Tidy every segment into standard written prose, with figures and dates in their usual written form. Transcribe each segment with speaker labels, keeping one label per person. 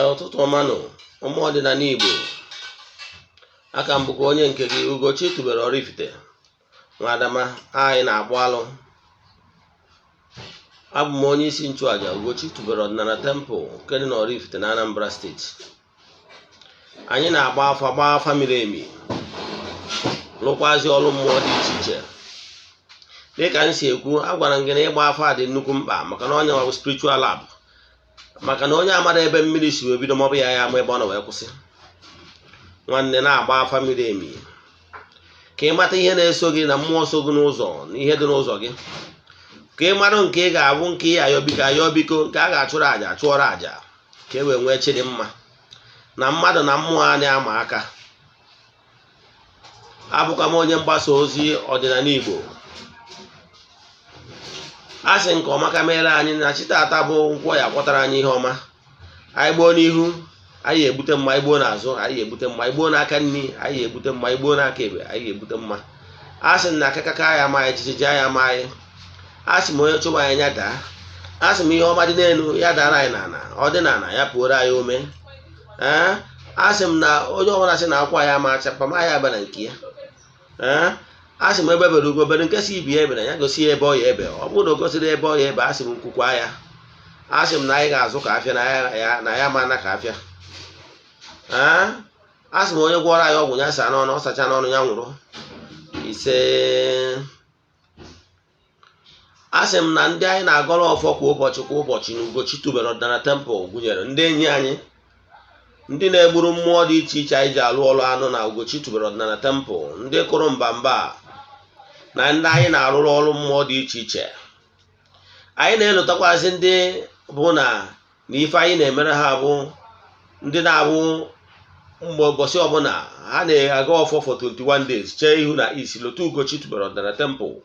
Speaker 1: Ụtụtụ ọma nụ, ụmụ ọdịnala Igbo. Aka m bụkwa onye nke gị, Ugochi tubelu Oraifite nwa Adama. Anyị na-agbụ alụ. Abụ m onye isi nchụaja Ugochi tubelu ọdịnala temple nke dị n'Oraifite na Anambra Steeti. Anyị na-agba afa, gbaa afa miri emi, rụkwazi ọrụ mmụọ dị iche iche. Dịka m si ekwu, agwara m gị na ịgba afa dị nnukwu mkpa, maka na onye nwa bụ spiritual lab, maka na onye amara ebe mmiri si wee bido maọbụ ya ya ama ebe ọ nọ wee kwụsị. Nwanne, na-agba afa miri emi ka ị mata ihe na-eso gị na mmụọ so gị n'ụzọ na ihe dị n'ụzọ gị, ka ị mara nke ị ga-abụ, nke ị ayọ biko, ayọ biko, nke a ga-achụrụ àjà, chụọrọ àjà, ka e wee nwee chi dị mma na mmadụ na mmụọ a na-ama aka. Abụkwa m onye mgbasa ozi ọdịnala Igbo. A sị nke ọma ka meere anyị na chi tata bụ nkwọ ya kwọtara anyị ihe ọma. Anyị gboo n'ihu, anyị egbute mma. Anyị gboo n'azụ, anyị egbute mma. Anyị gboo n'aka nri, anyị egbute mma. Anyị gboo n'aka ekpe, anyị egbute mma. A sị na akakaka ya ama anyị, jijiji ya ama anyị. A sị m onye chụba anyị ya daa. A sị m ihe ọma dị n'elu ya dara anyị n'ala, ọ dị n'ala ya pụoro anyị ome. Ee, a sị m na onye ọbụla sị na akwa ya ma acha pama ya aba na nke ya. Ee, a sị m ebe bere ugo bere, nke si ibi ya ebe na ya gosi ya ebe ọ ya ebe. Ọ bụrụ na o gosiri ebe ọ ya ebe, a sị m nkwukwa ya. A sị m na anyị ga-azụ ka afịa na ya ma na ka afịa. Ee, a sị m onye gwọrọ anyị ọgwụ ya saa n'ọnụ, ọ sacha n'ọnụ ya nwụrụ. Ise. A sị m na ndị anyị na-agọrọ ọfọ kwa ụbọchị kwa ụbọchị na Ugochi tubelu ọdịnala temple gụnyere ndị enyi anyị, ndị na-egburu mmụọ dị iche iche anyị ji alụ ọrụ anụ na Ugochi tubelu ọdịnala temple, ndị kụrụ mba mba na ndị anyị na-arụrụ ọrụ mmụọ dị iche iche. Anyị na-elotakwazị ndị bụ na ife anyị na-emere ha bụ ndị na-abụ mgbe ụbọchị ọbụla ha na-aga ọfọ for 21 days, chee ihu na isi lotu Ugochi tubelu ọdịnala temple,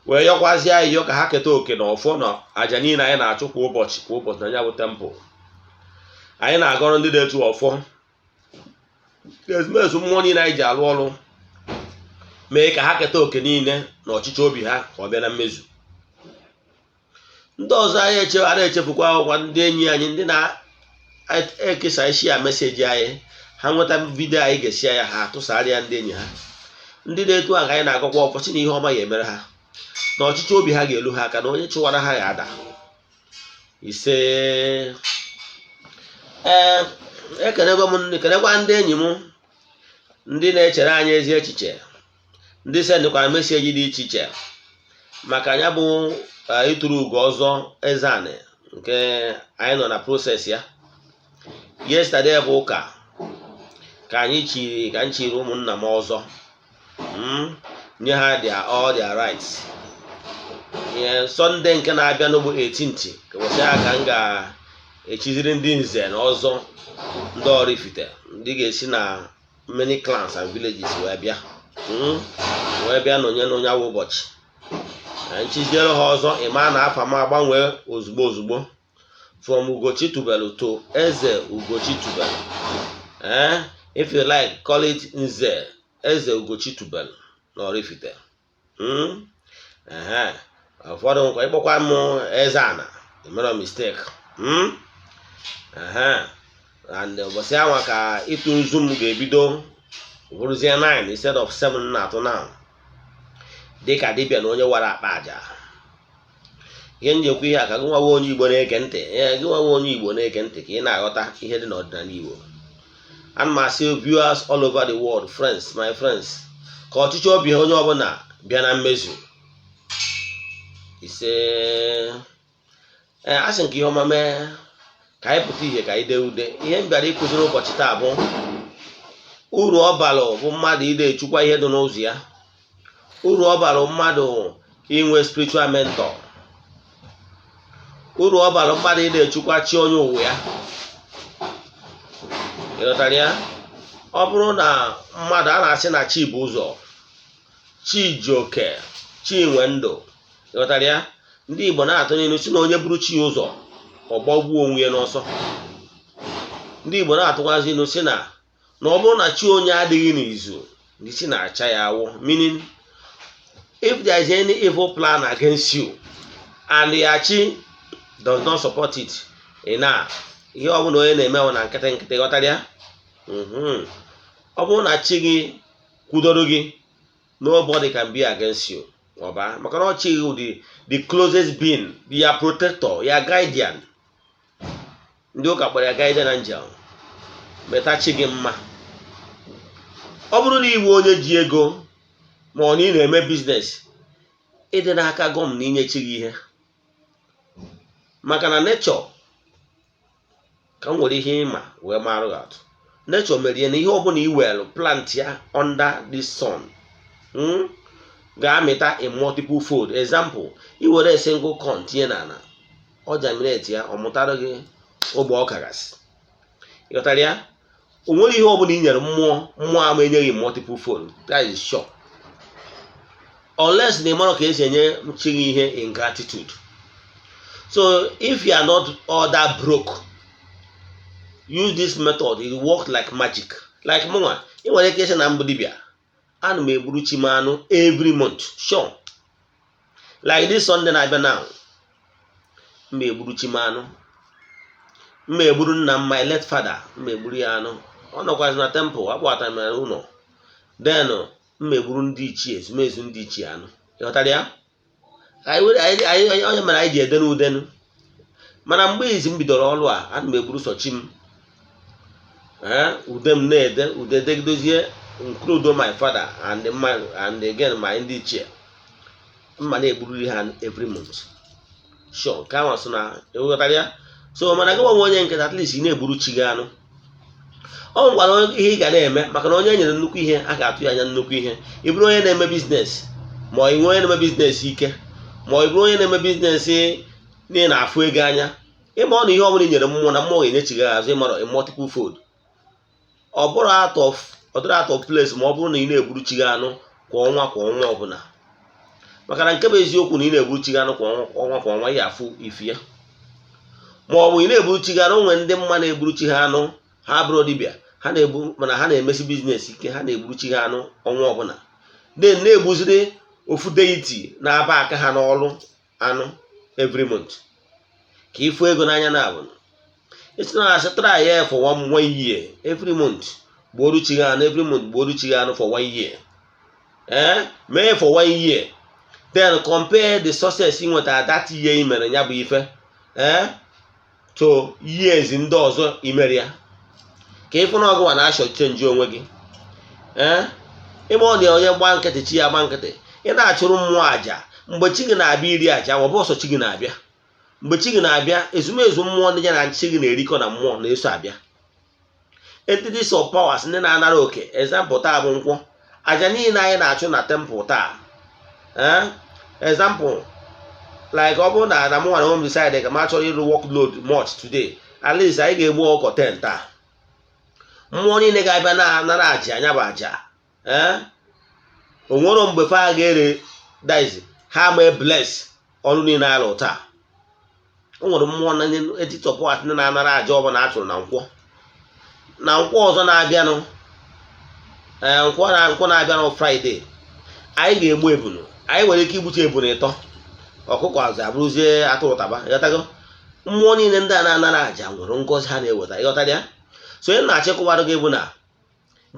Speaker 1: wee yọkwazie ayịyọ ka ha keta oke na ọfọ na aja niile anyị na-achụ kwa ụbọchị kwa ụbọchị na ya bụ temple. Anyị na-agọrọ ndị na-etu ọfọ, ezumezu mmụọ niile anyị ji alụ ọrụ mee ka ha keta oke niile na ọchịchị obi ha ka ọ bịa na mmezu. Ndị ọzọ anyị a na-echefukwa akwụkwọ ndị enyi anyị, ndị na-ekesa isi ya message anyị, ha nweta video anyị ga-esi ya, ha atụsara ya ndị enyi ha. Ndị na-etu a ka anyị na-agọkwa ọfọ si na ihe ọma ya emere ha, na ọchịchị obi ha ga-elu ha aka, na onye chụwara ha ga-ada. Ise. Ee, ekenego m, ekenekwa ndị enyi m, ndị na-echere anyị ezi echiche, ndị sendịkwara message dị iche iche maka ya bụ ịtụrụ ugo ọzọ Eze-Anị nke anyị nọ na process ya. Yesterday bụ ụka ka anyị chiri, ka m chiri ụmụnna m ọzọ, nye ha their all their rights. Ihe Sunday nke na-abịa n'ugbo 18th ka ụbọchị ya ka m ga-echiziri ndị nze na ọzọ ndị Oraifite, ndị ga-esi na many clans and villages wee bịa, wee bịa nọnye n'onye ụbọchị na nchiziere ha ọzọ. Ịma na afa m agbanwee ozugbo ozugbo from Ugochi tubelu to Eze Ugochi tubelu. Eh, if you like, call it Nze Eze Ugochi tubelu na Oraifite. Ehe, ụfọdụ nkwa ịkpọkwa m Eze Ana, emere mistake. Ehe, and ụbọchị anwa ka ịtụ nzu m ga-ebido bụrụzie 9 instead of 7 na-atụ now, dịka dibịa na onye wara akpa aja. Ihe njekwa ihe a ka gị nwawa onye Igbo na-ege ntị, ee, gị nwawa onye Igbo na-ege ntị, ka ị na-aghọta ihe dị n'ọdịnala Igbo. Ana m asị viewers all over the world, friends, my friends, ka ọchịchị obi onye ọbụla bịa na mmezu. Ise. Ee, a sị nke ihe ọma mee ka anyị pụta ihe, ka anyị dee ude. Ihe m bịara ịkụziri ụbọchị taa bụ uru ọ bara bụ mmadụ ide echukwa ihe dị n'ụzọ ya, uru ọ bara mmadụ inwe spiritual mentor, uru ọ bara mmadụ ide echukwa chi onye ụwa ya. Ịghọtara ya? Ọ bụrụ na mmadụ a na-asị na chi bụ ụzọ, chi ji oke, chi nwe ndụ. Ịghọtara ya? Ndị Igbo na-atụ n'ilu si na onye buru chi ụzọ, ọ gbagbuo onwe ya n'ọsọ. Ndị Igbo na-atụkwazị ilu si na ọ bụrụ na chi onye adịghị n'izu, ndị chi na-acha ya awụ, meaning if there is any evil plan against you and your chi does not support it, ị na Ihe ọbụla onye na-eme bụ na nkịtị nkịtị, ghọtara ya. Ọ bụrụ na chi gị kwudoro gị, nobody can be against you. Ọba maka na ọ chi gị the closest being, ya protector, ya guardian. Ndị ụka kpọrọ ya guardian angel. Meta chi gị mma. Ọ bụrụ na iwu onye ji ego, ma ọ na ị na-eme business, ịdị n'aka gọm na inye chi gị ihe, maka na nature ka m nwere ihe ịma wee marụ gị atụ. Nature mere ya na ihe ọbụla i welu plant ya under the sun ga-amịta in multiple fold. Example, i were single corn tinye n'ala, ọ germinate ya, ọ mụtara gị ogbe ọka gasị. Ịghọtara ya? O nwere ihe ọbụla i nyere mmụọ, mmụọ ama enyeghị multiple fold. That is sure, unless na ị mara ka esi enye chi gị ihe in gratitude. So if you are not all that broke, use this method. It work like magic. Like mụnwa, ị nwere ike ịsị na mbụ dibịa, ana m egburu chi m anụ every month. Sure, like this Sunday na-abịa now, m egburu chi m anụ. M egburu nna m, my late father, m egburu ya anụ. Ọ nọkwazi na temple, akpọtara m ya ụlọ. Then m egburu ndị ichie, ezumezu ndị ichie anụ. Ịghọtara ya? Onye mere anyị ji edenu udenu. Mana mgbe izi m bidoro ọrụ a, ana m egburu sọ chi m. Ee, ude m na-ede ude degidozie, include my father and again my ndị ichie, mma na-egburiri ha every month. Sure, nke ahụ so na, ịghọtara ya? So mana gị nwa onye nkịta, at least ị na-egburu chi gị anụ. Ọ nwekwara ihe ị ga na-eme, maka na onye nyere nnukwu ihe, a ga-atụ ya anya nnukwu ihe. Ị bụrụ onye na-eme business, ma ị nwee onye na-eme business ike, ma ọ bụrụ onye na-eme business na ị na-afụ ego anya, ịma ọ na ihe ọ bụla i nyere mmụọ, na mmụọ ga-enyechighị azụ, ịmara, in multiple fold. Ọ bụrụ out of ọ dịrị out of place ma ọ bụrụ na ị na-egburu chi gị anụ kwa ọnwa, kwa ọnwa ọbụla. Maka na nke bụ eziokwu na ị na-egburu chi gị anụ kwa ọnwa, kwa ọnwa, ya afụ ife ya. Ma ọ bụ ị na-egburu chi gị anụ, nwee ndị mma na-egburu chi ha anụ, ha bụrụ dibịa, ha na-egbu, mana ha na-emesi business ike. Ha na-egburu chi ha anụ ọnwa ọbụla, then na-egbuziri ofu deity na-aba aka ha n'ọrụ anụ every month, ka ịfụ ego n'anya. Na abụ isi na asị, try ya for one year, every month gbuoru chi gị anụ, every month gbuoru chi gị anụ for one year. Ee, mee for one year, then compare the success ị nwetara that year ị mere ya bụ ife, ee, to years ndị ọzọ ị mere ya, ka ịfụ na ọgụwa na-achọ change onwe gị. Ee, ịma ọ dị onye gba nkịtị, chi ya gba nkịtị. Ị na-achụrụ mmụọ àjà, mgbe chi gị na-abịa iri àjà, ma ọ bụ ọsọ chi gị na-abịa. Mgbe chi gị na-abịa, ezumezu mmụọ ndị ya na chi gị na-erikọ na mmụọ na-eso abịa, entities of powers ndị na-anara oke. Example, taa bụ nkwọ. Àjà niile anyị na-achụ na temple taa, ee, example, like ọ bụrụ na mụ nwere home decide ka m achọrọ ịrụ workload much today, at least anyị ga-egbu ọkọ 10 taa. Mmụọ niile ga-abịa na-anara àjà anya bụ àjà. Ee, o nwere mgbe fa ga-ere dice ha mee bless ọrụ niile alụ taa. O nwere mmụọ na entity of powers ndị na-anara àjà ọbụla a chụrụ na nkwọ. Na nkwọ ọzọ na-abịanụ, ee, nkwọ na nkwọ na-abịanụ Friday, anyị ga-egbu ebunu. Anyị nwere ike igbuche ebunu ịtọ, ọkụkọ azụ abụrụzie atụrụ taba. Ịghọtago? Mmụọ niile ndị a na-anara àjà nwere ngọzi ha na-eweta. Ịghọtara ya? So onye na-achịkọwara gị bụ na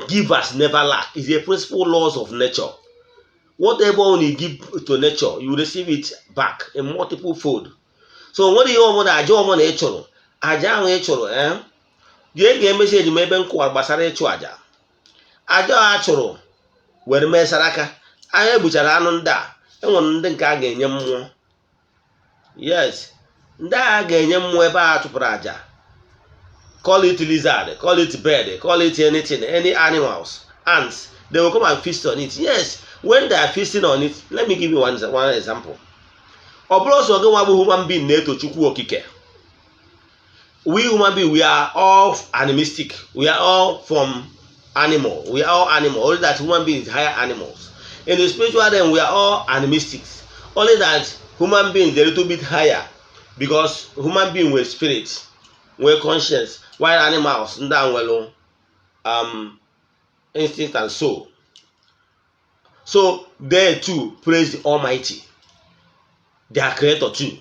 Speaker 1: givers never lack is a principle, laws of nature. Whatever you give to nature, you receive it back in multiple fold. So nwere ihe ọbụla, àjà ọbụla ị chụrụ, àjà ahụ ị chụrụ, ee, jee ga-emesi ejima ebe m kụwara gbasara ịchụ àjà. Àjà a chụrụ were mesara aka anyị egbuchara anụ ndị a, enwere ndị nke a ga-enye mmụọ. Yes, ndị a ga-enye mmụọ ebe a chụpụrụ àjà, call it lizard, call it bird, call it anything, any animals, ants, they will come and feast on it. Yes, when they are feasting on it, let me give you one example. Ọ bụrụ ọsọ gị nwa bụ human being na-eto Chukwu Okike. We human being, we are all animistic. We are all from animal. We are all animal, only that human being is higher animals. In the spiritual realm, we are all animistics, only that human beings a little bit higher, because human being nwere spirit, nwere conscience, while animals ndị a nwere instinct and soul. So they too praise the Almighty, their creator too.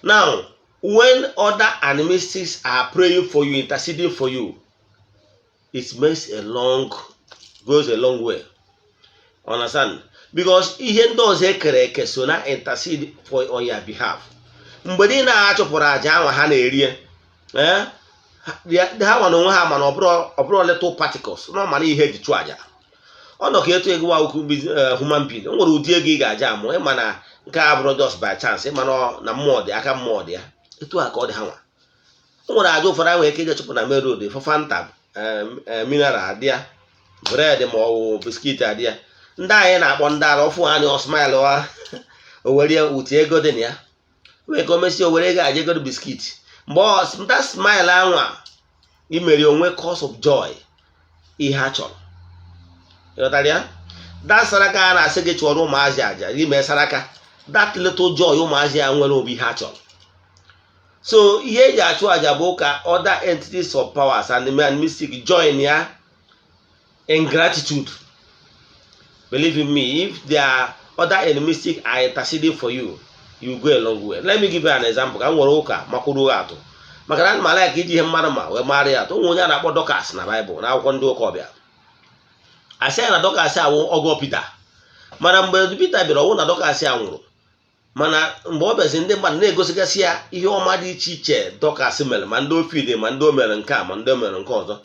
Speaker 1: Now, When other animistics are praying for you, interceding for you, it makes a long goes a long way. Understand? Because ihe ndị ọzọ ekere eke so na intercede for on your behalf. Mgbe niile a chụpụrụ aja ahụ ha na-eri, ha nwa na onwe ha, mana ọ bụrụ little particles na mana ihe eji chụọ aja, ọ nọ ka etu ego wa ukwu human being. O nwere ụdị ego ị ga-aja amụ, ịma na nke a bụrụ just by chance, ịma na mmụọ dị aka, mmụọ dị ya. Etu a ka ọ dị ha nwa. O nwere aja ụfọdụ ahụ eke ije chụpụ na main road, fọ Fanta, mineral adị ya, bread ma ọ bụ biscuit adị ya. Ndị anyị na-akpọ ndị ara ọfụ anya, ọ smile, o were uti ego dị na ya, wee ka o mesie, o were ego aja ego biscuit. Mgbe ọ that smile anwa imeri onwe cause of joy, ihe a chọrọ, ịghọtara ya? That saraka a na-asị gị chụọrọ ụmụazị aja ime saraka, that little joy ụmụazị ya nwere obi, ihe a chọrọ. So ihe eji achụ aja bụ ka other entities of powers and mystic join ya in gratitude. Believe in me, if there other animistic are interceding for you, you go a long way. Let me give you an example ka m nwere ụka makwuru atụ, maka na ma like iji ihe mmadụ ma wee mara ya atụ. Ụmụ onye a na-akpọ Dorcas na Baịbụl, na akwụkwọ ndị ụka ọbịa, asị ya na Dorcas awụ ọgọ Pita. Mana mgbe Pita bịara, ọwụ na Dorcas a nwụrụ. Mana mgbe ọ bịazi, ndị mmadụ na-egosigasị ya ihe ọma dị iche iche Dorcas mere, ma ndị ofide, ma ndị o mere nke a, ma ndị o mere nke ọzọ.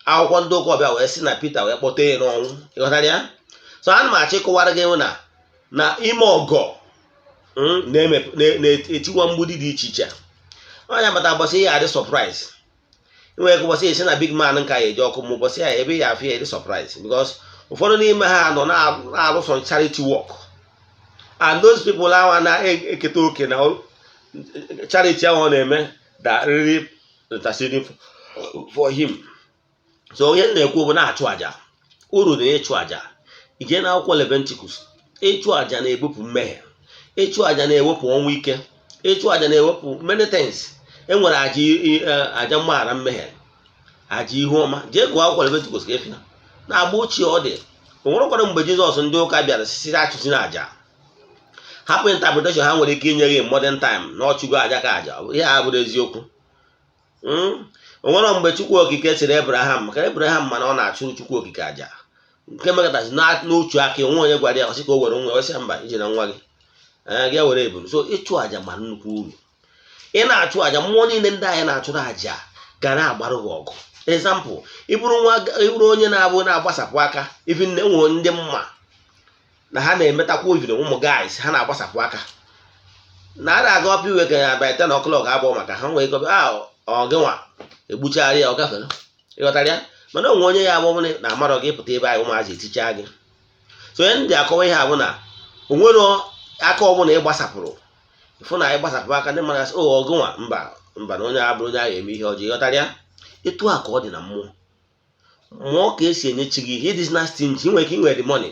Speaker 1: Akwụkwọ ndị ụka ọbịa wee sị na Pita wee kpọta ya n'ọnwụ. Ịghọtara ya? So ana m achọ ịkọwara gị na na ime ọgọ na-etiwa mgbidi dị iche iche. Onye bata ụbọchị ya adị surprise, nwere ike ụbọchị esi na big man nka ya eji ọkụ, ma ụbọchị ya ebe ya afụ ya dị surprise, because ụfọdụ n'ime ha nọ na-arụ some charity work, and those people ahụ na-eketa oke na charity ahụ ọ na-eme that really interceding for him. So onye na-ekwu bụ na-achụ àjà, uru na ịchụ àjà. Ije na akwụkwọ Leviticus, ịchụ àjà na-ebupụ mmehie, ịchụ àjà na-ewepụ ọnwụ ike, ịchụ àjà na-ewepụ many things. Enwere àjà, àjà mgbaghara mmehie, àjà ihu ọma. Jee gụọ akwụkwọ Leviticus ka efi na agba ochie ọ dị. O nwerekwara mgbe Jizọs ndị ụka bịara sisi achụzi na àjà. Hapụ interpretation ha nwere ike inye gị modern time na ọchụgo àjà ka àjà ihe a bụrụ eziokwu. O nwere mgbe Chukwu Okike sịrị Abraham, maka Abraham, mana ọ na-achụrụ Chukwu Okike àjà nke mekọtasị n'otu aka onwe onye gwara ya, ọsị ka o were nwa, ọsị mba, iji na nwa gị gị were ebulu. So ịchụ àjà mara nnukwu uru. Ị na-achụ àjà, mmụọ niile ndị anyị na-achụrụ àjà ga na-agbarụ gị ọgụ. Example, ịbụrụ nwa, ịbụrụ onye na-abụ na-agbasapụ aka, even enwere ndị mma na ha na-emetakwa oviri ụmụ guys, ha na-agbasapụ aka na a na-aga ọpụ iwe ka ya by 10 o'clock abụọ maka ha nwee ike a ọ gị nwa egbuchagharị ya, ọ gafere. Ịghọtara ya? Mana onwe onye ya abụ na amarọ gị pụta ebe anyị, ụmụazị etichaa gị. So onye ndị akọwa ihe a bụ na o nwere aka ọbụla ị gbasapụrụ, ịfụ na ị gbasapụ aka, ndị mmadụ asị, "O ọgụnwa, mba, mba," na onye a bụrụ onye agha eme ihe ọjọọ. Ịghọtara ya? Etu a ka ọ dị na mmụọ. Mmụọ ka esi enye chi gị ihe dị na stingy. Nwere ike inwe the money,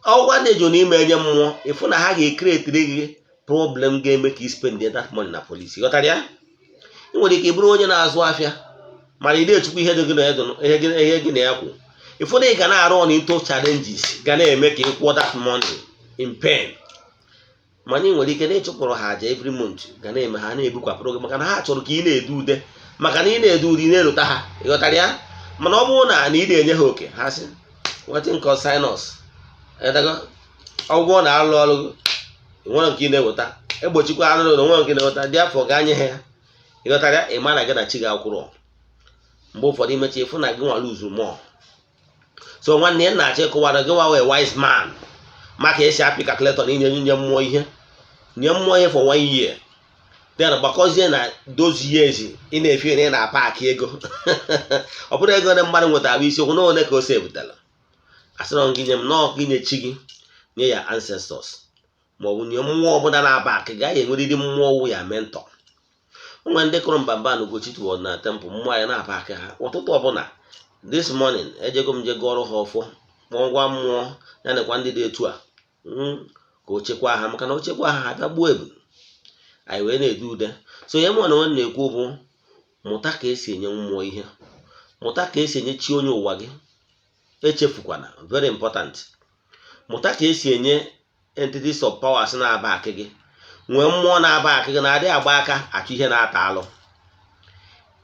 Speaker 1: ọgwa na-ejo n'ime enye mmụọ, ịfụ na ha ga-ecreateri gị problem ga-eme ka i spend that money na police. Ịghọtara ya? Ị nwere ike ịbụrụ onye na-azụ afịa, mana ị na-echukwu ihe dị gị na ihe gị na ya kwụ, ịfụ na ị ga na-arụ on into challenges ga na-eme ka ị kwụọ that money in pain. Mana ị nwere ike na ịchụpụrụ ha aja every month, ga na-eme ha na-ebukwapụrụ gị, maka na ha chọrọ ka ị na-ede ude, maka na ị na-ede ude, ị na-erota ha. Ịghọtara ya? Mana ọ bụrụ na ị na-enye ha oke ha sị wetin concern us, ọgwụgwọ na-alụ ọrụ nwere nke ị na-eweta, egbochikwa arụrụ na nwere nke ị na-eweta dị afọ gaa nye ha ya. Ịghọtara ya? Ị ma na gị na chi ga-akwụrụ. Mgbe ụfọdụ imecha, ịfụ na gị nwa lose more. So nwanne ya na-achọ ịkụwara gị nwa wee wise man maka esi apị calculator na inye nye mmụọ ihe, nye mmụọ ihe for one year, then gbakọzie na those years ị na-efi na ị na-apaki ego. Ọ bụrụ ego na mmadụ nwetara bụ isiokwu na ole ka o si ebutara, asịrọ gị nye m nọọ ka inye chi gị, nye ya ancestors, ma ọ bụ nye mmụọ ọbụla na-aba akị gaghị enwerịrị mmụọ wụ ya mentor. O nwere ndị kụrụ mbamba na Ugochi toward na temple, mmụọ ya na-aba aka ha ụtụtụ ọbụla. This morning ejego m je gụọrọ ha ọfọ, kpọọ ngwa mmụọ ya nakwa ndị dị etu a, ka o chekwaa ha, maka na o chekwaa ha, ha bịa gbuo ebu anyị wee na-ede ude. So ihe mụ na onwe na-ekwu bụ mụta ka esi enye mmụọ ihe, mụta ka esi enye chi onye ụwa gị. Echefukwana, very important, mụta ka esi enye entities of powers na-aba akị gị. Nwee mmụọ na-aba aka gị na-adị agba aka achọ ihe na-ata alụ.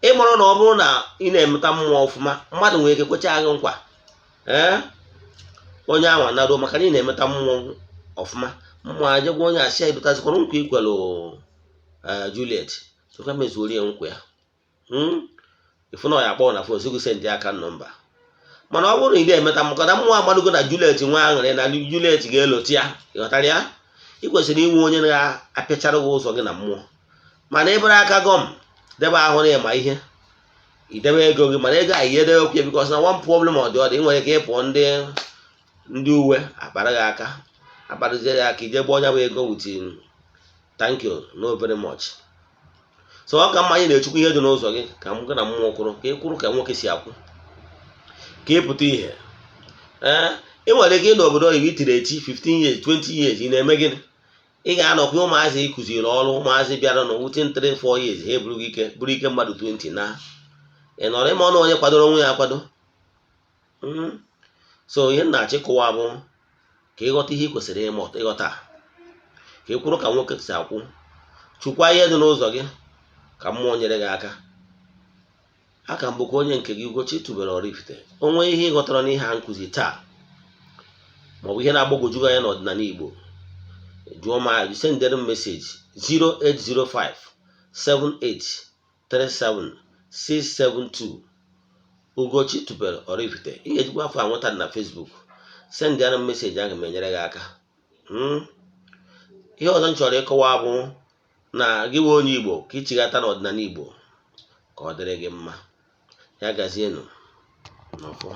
Speaker 1: Ịmụrụ na ọ bụrụ na ị na-emeta mmụọ ọfụma, mmadụ nwere ike kwecha gị nkwa, ee, onye ahụ anaruo, maka na ị na-emeta mmụọ ọfụma. Mmụọ ajegwa onye asị ya edotazikwara nkwa ikwelu Juliet sokwa mezuoro ya nkwa ya. Ifu na ọ ya akpọ na phone sị gị send account number. Mana ọ bụrụ na ị na-emeta, maka na mmụọ amadugo na Juliet nwe aṅụrị na Juliet ga-eloti ya. Ịghọtara ya? Ị kwesịrị inwe onye na-apịachara gị ụzọ gị na mmụọ. Mana ịbụrụ aka gọm debe ahụ na ịma ihe idebe ego gị, mana ego a ihe edebekwa ya, because na one problem ọ dị ọ dị, ị nwere ike ịpụ, ndị uwe akpara gị aka, akparụzie ya aka, ije gba onye bụ ego with thank you no very much. So ọ ka mma anyị na-echukwu ihe dị n'ụzọ gị ka m gị na mmụọ kwụrụ, ka ị kwụrụ ka nwoke si akwụ, ka ị pụta ihe. Ee, ị nwere ike ị n'obodo oyibo itiri eti 15 years, 20 years, ị na-eme gịnị? Ị ga-anọkwa ụmụazị ị kụziri ọrụ, ụmụazị bịara nụ within 3 4 years, ha eburu gị ike, buru ike mmadụ 20 na ị nọrọ ime ọnụ. Onye kwadoro onwe ya akwado. So ihe m na-achịkọwa bụ ka ịghọta ihe ị kwesịrị ịghọta, ka ị kwụrụ ka nwoke si akwụ, chụkwa ihe dị n'ụzọ gị ka mmụọ nyere gị aka. Aka m bụkwa onye nke gị, Ugochi tubelu Oraifite. Onwe ihe ị ghọtara n'ihe a nkụzi taa, maọbụ ihe na-agbagwoju gị anya n'ọdịnala Igbo, jụọ m ajụ, sendere m message 0805 7837 672. Ugochi tubelu Oraifite. Ị ga-ejikwa afọ anweta na Facebook. Sendịara m message, aga m enyere gị aka. Ihe ọzọ m chọrọ ịkọwa bụ na gị bụ onye Igbo, ka ịchịghata n'ọdịnala Igbo ka ọ dịrị gị mma. Ya gazienụ n'ọfọ.